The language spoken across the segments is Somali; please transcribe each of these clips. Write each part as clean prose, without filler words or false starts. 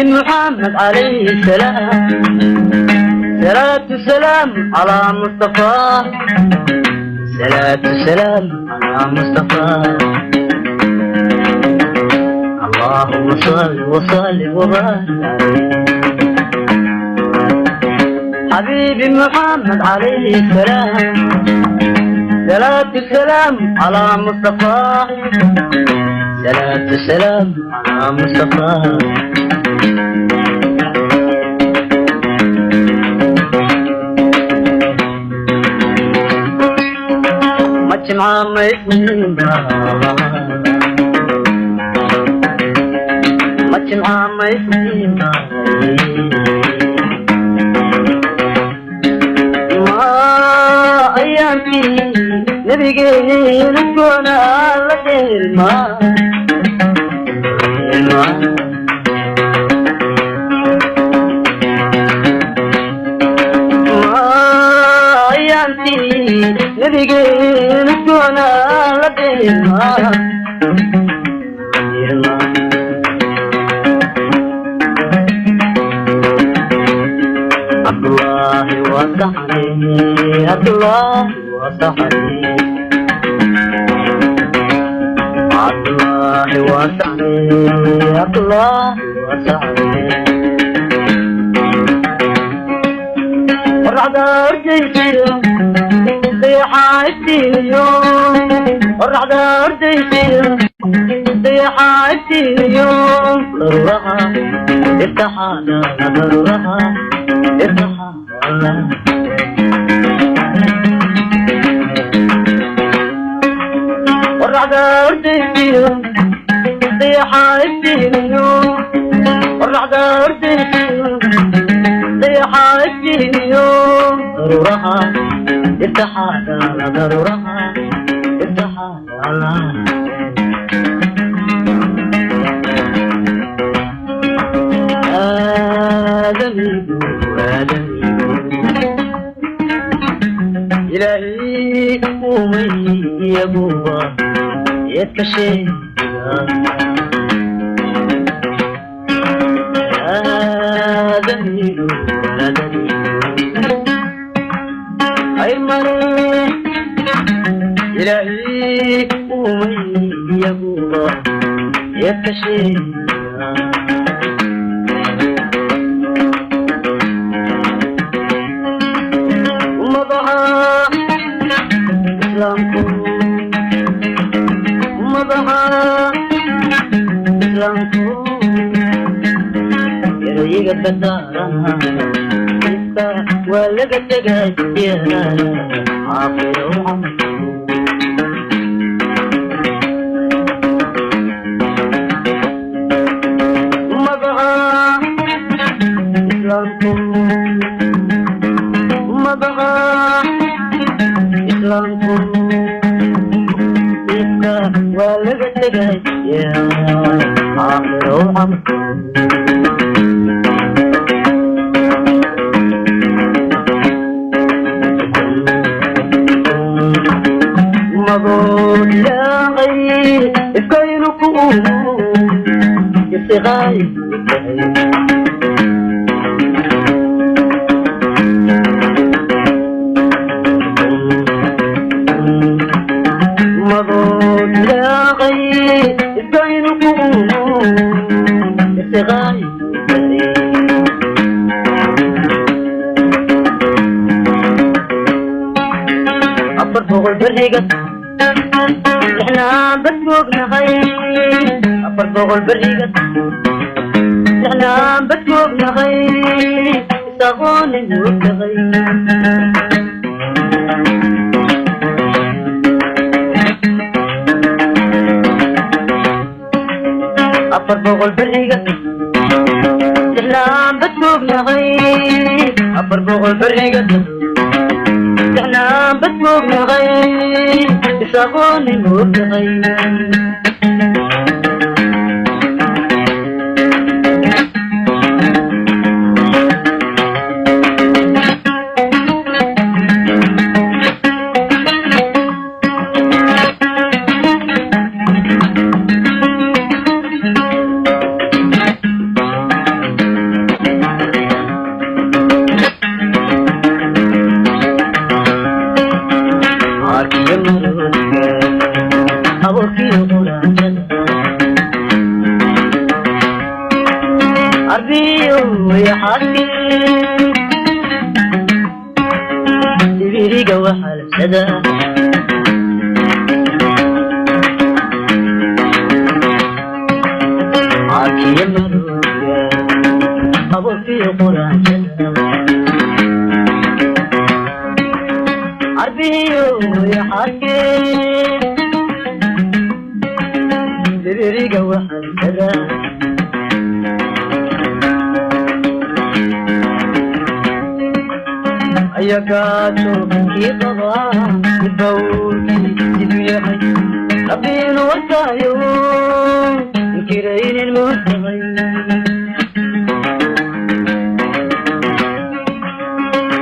حبيبي محمد عليه السلام، صلاة السلام على مصطفى، صلاة السلام على مصطفى. اللهم صل وسلم وبارك عليه. حبيبي محمد عليه السلام، صلاة السلام على مصطفى، صلاة السلام على مصطفى. ما جمع ما يسمى، ما جمع ما يسمى، ما أيامي نبيجي نكون على الماء الماء. ما أيامي نبيجي نكون على الماء الماء. عبد الله وصحبه، عبد الله وصحبه، عبد الله وصحبه، عبد الله وصحبه. قرعda ordaysiyo dayaxa iftiiniyo، qoraxda ordaysiyo dayaxa iftiiniyo، daruuraha irtaxaada، daruuraha irtaxaada. Qoraxda ordaysiyo dayaxa iftiiniyo، qoraxda ordaysiyo dayaxa iftiiniyo، daruuraha irtaxaada، daruuraha irtaxaada. Aadamigu aadamigu ilaahay uumay iyaguba eedka sheega. Aadamigu aadamigu khayr male, ilaahay uumay iyaguba eedka sheega. Ummadaha islaamku, ummadaha islaamku erayga dardaarana iska waa laga tegaya aakhiro camal. Ummadaha islaamku, ummadaha islaamku iska waa laga tegaya aakhiro camal. Magood ilaahay ifkaynu ku isiqaay. Magood ilaahay ifkaynu ku isiqaay. 400 beriga lixnaan bad moognahay, 400 beriga lixnaan bad moognahay, isaqoonin moogtahay. 400 beriga lixnaan bad moognahay, 400 beriga lixnaan bad moognahay, isaqoonin moogtahay. Diriiriga waxalabsada caakiya madooga abofiyo quraanjada carbihiyo yaxaske. Diriiriga waxalabsada ayagaajo kii qabaa bawlkii siduu yahay rabbiinu warkaayo inkiraynin mutaqay.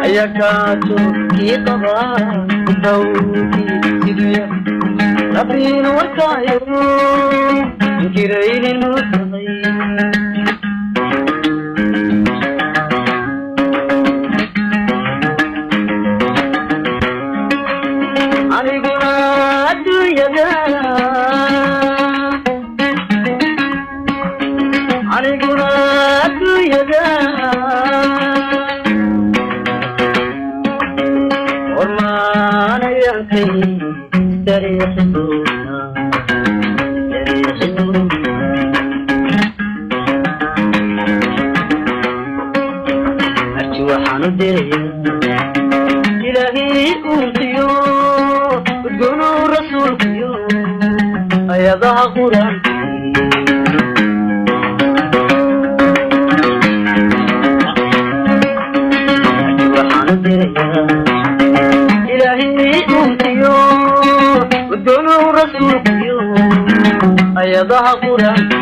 Ayagaajo kii qabaa bawlkii siduu yahay rabbiinu warkaayo inkiraynin mutaqay. Aniguna adduunyada, aniguna adduunyada hormaanayankay dariixi doona, dariixi doona. Marti waxaan u dirayaa Ilaahay uuntiyo udgonow rasuulkiyo ayadaha Qur-aanka. Waxaan u dirayaa Ilaahay uuntiyo udgonow rasuulkiyo ayadaha Qur-aanka.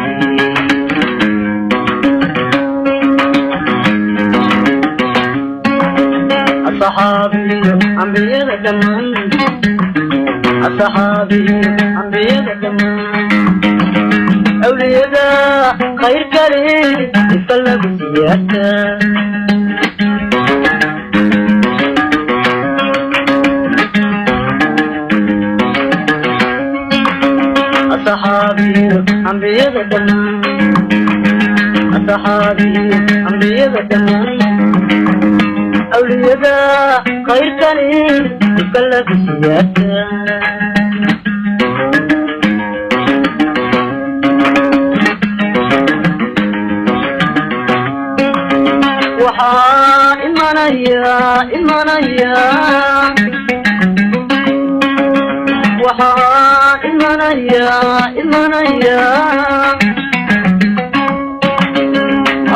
Asaxaabiyo ambiyada dhammaan, asaxaabiyo ambiyada dhammaan, awliyada khayr kale inta lagu siyaata. Asaxaabiyo ambiyada dhammaan, asaxaabiyo ambiyada dhammaan, awliyada khayrkani inta lagu siyaata. Waxaa imanaya, imanaya, waxaa imanaya, imanaya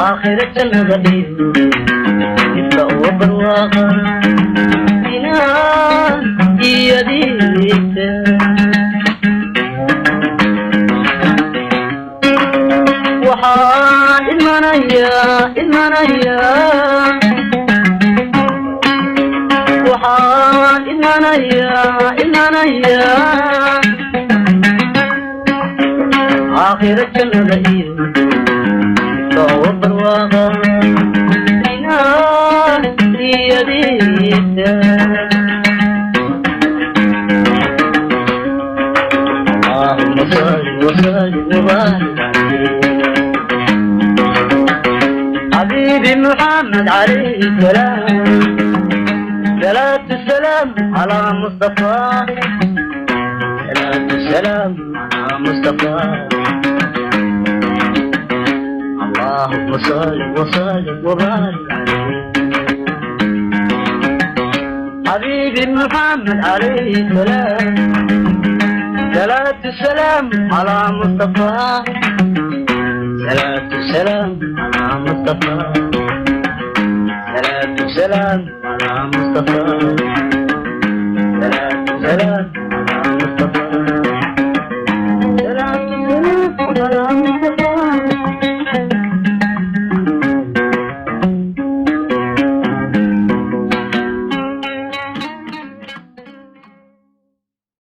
aakhira jannada iyo ifka uga barwaaqa inaan iyadiita. Waxaa imanaya, imanaya, waxaa imanaya, imanaya aakhira jannada iyo ifka uga barwaaqa inaan iyadiita. اللهم صل وسلم وبارك عليه حبيبي محمد عليه السلام، صلاة السلام على مصطفى، صلاة السلام على مصطفى. اللهم صل وسلم وبارك عليه حبيبي محمد عليه السلام، صلاة السلام على مصطفى، صلاة السلام على مصطفى، صلاة السلام على مصطفى، صلاة السلام.